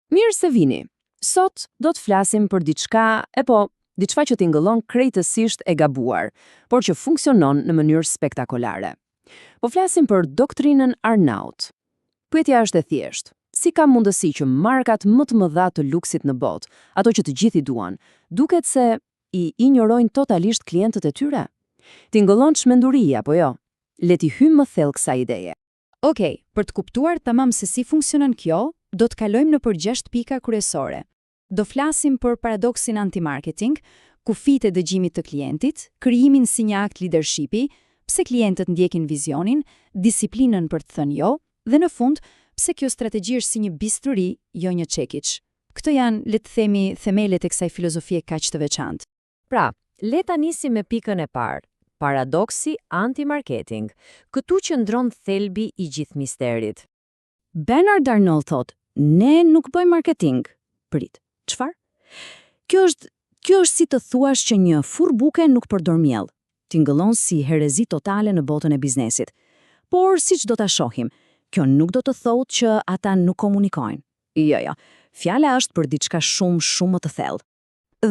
Mirë se vini! Sot do të flasim për diçka, e po, diçka që tingëllon krejtësisht e gabuar, por që funksionon në mënyrë spektakolare. Po flasim për doktrinën Arnault. Pyetja është e thjeshtë. Si ka mundësi që markat më të mëdha të luksit në botë, ato që të gjithë i duan, duket se i injorojnë totalisht klientët e tyre? Tingëllon çmenduri, apo jo? Le t'i hyjmë më thellë kësaj ideje. Okej, për të kuptuar tamam se si funksionon kjo, do të kalojmë nëpër 6 pika kryesore. Do flasim për paradoksin anti-marketing, kufijtë e dëgjimit të klientit, krijimin si një akt leadershipi, pse klientët ndjekin vizionin, disiplinën për të thënë jo, dhe në fund, pse kjo strategji është si një bisturi, jo një çekiç. Këto janë, le të themi, themelet e kësaj filozofie kaq të veçantë. Pra, le ta nisim me pikën e parë, paradoksi anti-marketing. Këtu qëndron thelbi i gjithë misterit. Bernard Arnault thotë, ne nuk bëjmë marketing. Prit, çfarë? Kjo është kjo është si të thuash që një furrë buke nuk përdor miell. Tingëllon si herezi totale në botën e biznesit. Por, siç do ta shohim, kjo nuk do të thotë që ata nuk komunikojnë. Jo, jo. Fjala është për diçka shumë, shumë më të thellë.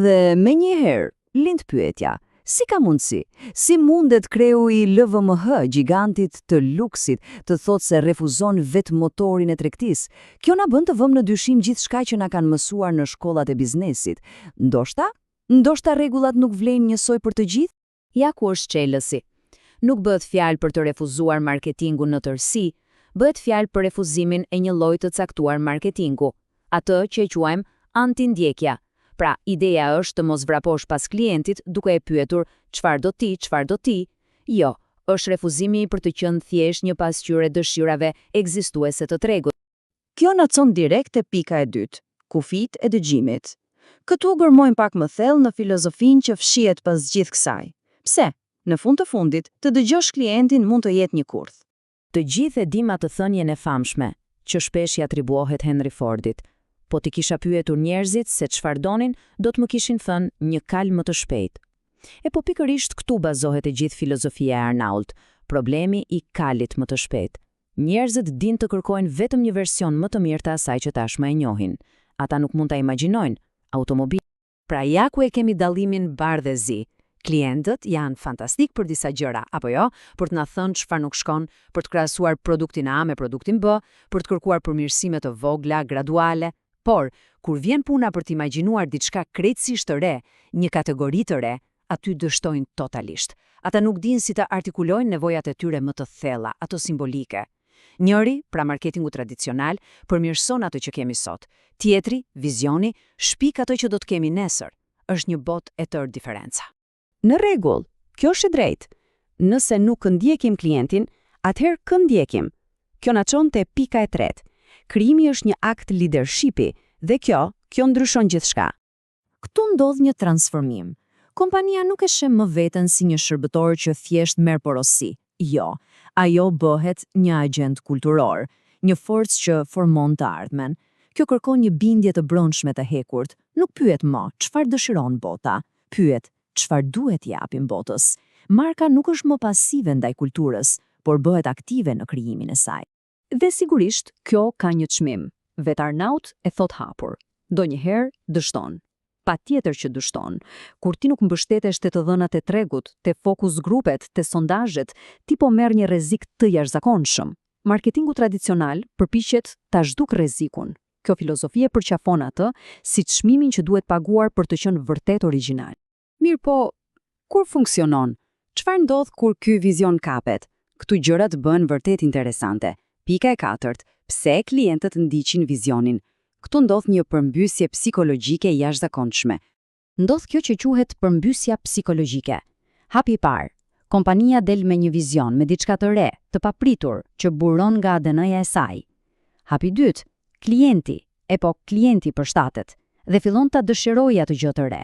Dhe menjëherë, lind pyetja, si ka mundësi? Si mundet kreu i LVMH, gjigantit të luksit, të thotë se refuzon vetë motorin e tregtisë? Kjo na bën të vëmë në dyshim gjithçka që na kanë mësuar në shkollat e biznesit. Ndoshta? Ndoshta rregullat nuk vlejnë njësoj për të gjithë? Ja ku është çelësi. Nuk bëhet fjalë për të refuzuar marketingun në tërësi, bëhet fjalë për refuzimin e një lloji të caktuar marketingu, atë që e quajmë anti-ndjekja. Pra, ideja është të mos vraposh pas klientit duke e pyetur çfarë do ti, çfarë do ti. Jo, është refuzimi për të qenë thjesht një pasqyrë e dëshirave ekzistuese të tregut. Kjo na çon direkt te pika e dytë, kufijtë e dëgjimit. Këtu gërmojmë pak më thellë në filozofinë që fshihet pas gjithë kësaj. Pse? Në fund të fundit, të dëgjosh klientin mund të jetë një kurth. Të gjithë e dimë atë thënien e famshme, që shpesh i atribuohet Henry Fordit. Po t'i kisha pyetur njerëzit se çfarë donin, do të më kishin thënë një kalë më të shpejtë. E po pikërisht këtu bazohet e gjithë filozofia e Arnault, problemi i kalit më të shpejtë. Njerëzit dinë të kërkojnë vetëm një version më të mirë të asaj që tashmë e njohin. Ata nuk mund ta imagjinojnë automobil. Pra ja ku e kemi dallimin bardh e zi. Klientët janë fantastik për disa gjëra, apo jo? Për të na thënë çfarë nuk shkon, për të krahasuar produktin A me produktin B, për të kërkuar përmirësime të vogla, graduale. Por, kur vjen puna për të imagjinuar diçka krejtësisht të re, një kategori të re, aty dështojnë totalisht. Ata nuk dinë si të artikulojnë nevojat e tyre më të thella, ato simbolike. Njëri, pra marketingu tradicional, përmirëson atë që kemi sot. Tjetri, vizioni, shpik atë që do të kemi nesër. Është një botë e tërë diferenca. Në rregull, kjo është e drejtë. Nëse nuk ndjekim klientin, atëherë kë ndjekim? Kjo na çon te pika e tretë. Krijimi është një akt leadershipi dhe kjo, kjo ndryshon gjithçka. Këtu ndodh një transformim. Kompania nuk e sheh më veten si një shërbëtor që thjesht merr porosi. Jo, ajo bëhet një agjent kulturor, një forcë që formon të ardhmen. Kjo kërkon një bindje të brendshme të hekurt. Nuk pyet më çfarë dëshiron bota, pyet çfarë duhet t'i japim botës. Marka nuk është më pasive ndaj kulturës, por bëhet aktive në krijimin e saj. Dhe sigurisht, kjo ka një çmim. Vetë Arnault e thotë hapur. Ndonjëherë dështon. Patjetër që dështon. Kur ti nuk mbështetesh te të dhënat e tregut, te fokus grupet, te sondazhet, ti po merr një rrezik të jashtëzakonshëm. Marketingu tradicional përpiqet ta zhduk rrezikun. Kjo filozofi e përqafon atë si çmimin që duhet paguar për të qenë vërtet origjinal. Mirëpo, kur funksionon? Çfarë ndodh kur ky vizion kapet? Këtu gjërat bëhen vërtet interesante. Pika e katërt, pse klientët ndiqin vizionin? Këtu ndodh një përmbysje psikologjike e jashtëzakonshme. Ndodh kjo që quhet përmbysja psikologjike. Hapi i parë, kompania del me një vizion, me diçka të re, të papritur, që buron nga ADN-ja e saj. Hapi i dytë, klienti, e po klienti përshtatet dhe fillon ta dëshirojë atë gjë të re.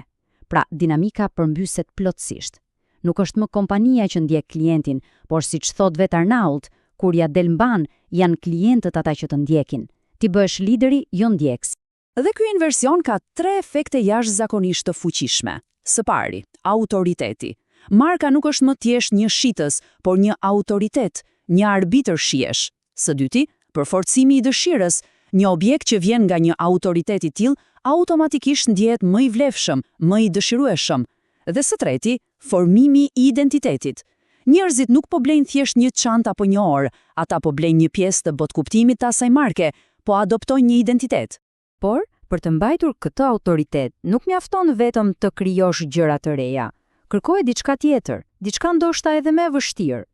Pra, dinamika përmbyset plotësisht. Nuk është më kompania që ndjek klientin, por siç thotë vetë Arnault, kur ia del mbanë, janë klientët ata që të ndjekin. Ti bëhesh lideri, jo ndjekësi. Dhe ky inversion ka tre efekte jashtëzakonisht të fuqishme. Së pari, autoriteti. Marka nuk është më thjesht një shitës, por një autoritet, një arbitër shijesh. Së dyti, përforcimi i dëshirës. Një objekt që vjen nga një autoritet i tillë automatikisht ndjehet më i vlefshëm, më i dëshirueshëm. Dhe së treti, formimi i identitetit. Njerëzit nuk po blejnë thjesht një çantë apo një orë, ata po blejnë një pjesë të botëkuptimit të asaj marke, po adoptojnë një identitet. Por, për të mbajtur këtë autoritet, nuk mjafton vetëm të krijosh gjëra të reja. Kërkohet diçka tjetër, diçka ndoshta edhe më e vështirë.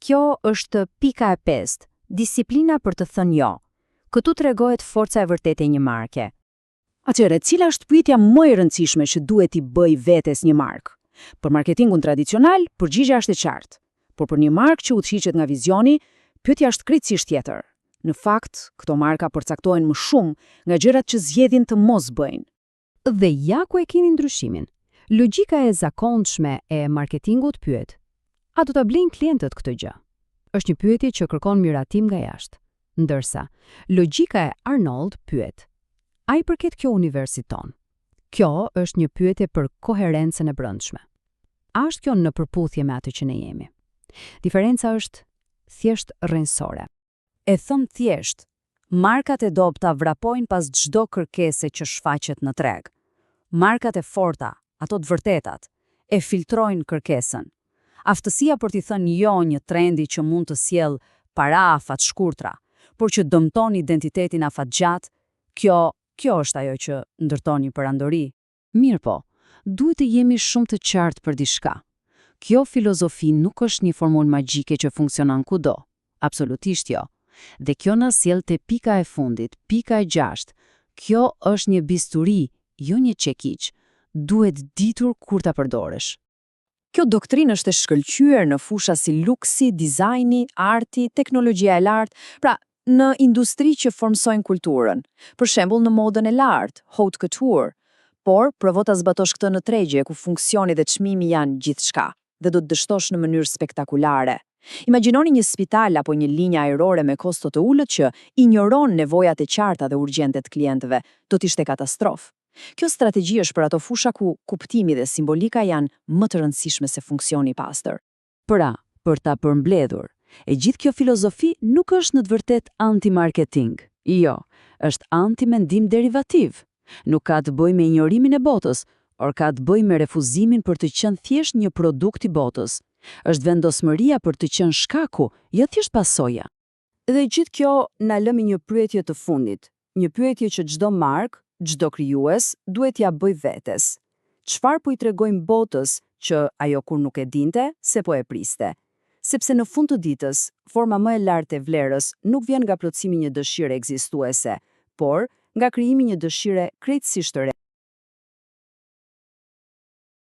Kjo është pika e pestë, disiplina për të thënë jo. Këtu tregohet forca e vërtetë e një marke. Atëherë, cila është pyetja më e rëndësishme që duhet t'i bëjë vetes një markë? Për marketingun tradicional, përgjigja është e qartë. Por për një markë që udhëhiqet nga vizioni, pyetja është krejtësisht tjetër. Në fakt, këto marka përcaktohen më shumë nga gjërat që zgjedhin të mos bëjnë. Dhe ja ku e keni ndryshimin. Logjika e zakonshme e marketingut pyet: A do ta blejnë klientët këtë gjë? Është një pyetje që kërkon miratim nga jashtë. Ndërsa, logjika e Arnold pyet: A i përket kjo universit tonë? Kjo është një pyetje për koherencën e brendshme. A është kjo në përputhje me atë që ne jemi? Diferenca është thjesht rrënjësore. E thënë thjesht, markat e dobëta vrapojnë pas çdo kërkese që shfaqet në treg. Markat e forta, ato të vërtetat, e filtrojnë kërkesën. Aftësia për t'i thënë jo një trendi që mund të sjellë para afatshkurtra, por që dëmton identitetin afatgjatë, kjo, kjo është ajo që ndërton një perandori. Mirëpo, duhet të jemi shumë të qartë për diçka. Kjo filozofi nuk është një formulë magjike që funksionon kudo. Absolutisht jo. Dhe kjo na sjell te pika e fundit, pika e gjashtë. Kjo është një bisturi, jo një çekiç. Duhet ditur kur ta përdorësh. Kjo doktrinë është e shkëlqyer në fusha si luksi, dizajni, arti, teknologjia e lartë, pra në industri që formësojnë kulturën. Për shembull në modën e lartë, haute couture. Por, provo ta zbatosh këtë në tregje ku funksioni dhe çmimi janë gjithçka dhe do të dështosh në mënyrë spektakulare. Imagjinoni një spital apo një linjë ajrore me kosto të ulët që injoron nevojat e qarta dhe urgjente të klientëve, do të ishte katastrofë. Kjo strategji është për ato fusha ku kuptimi dhe simbolika janë më të rëndësishme se funksioni i pastër. Pra, për ta përmbledhur, e gjithë kjo filozofi nuk është në të vërtetë anti-marketing. Jo, është anti-mendim derivativ. Nuk ka të bëjë me injorimin e botës, por ka të bëjë me refuzimin për të qenë thjesht një produkt i botës. Është vendosmëria për të qenë shkaku, jo thjesht pasoja. Dhe gjithë kjo na lë me një pyetje të fundit, një pyetje që çdo markë, çdo krijues duhet t'ia bëjë vetes. Çfarë po i tregojmë botës që ajo kur nuk e dinte se po e priste? Sepse në fund të ditës, forma më e lartë e vlerës nuk vjen nga plotësimi i një dëshire ekzistuese, por nga krijimi i një dëshire krejtësisht të re.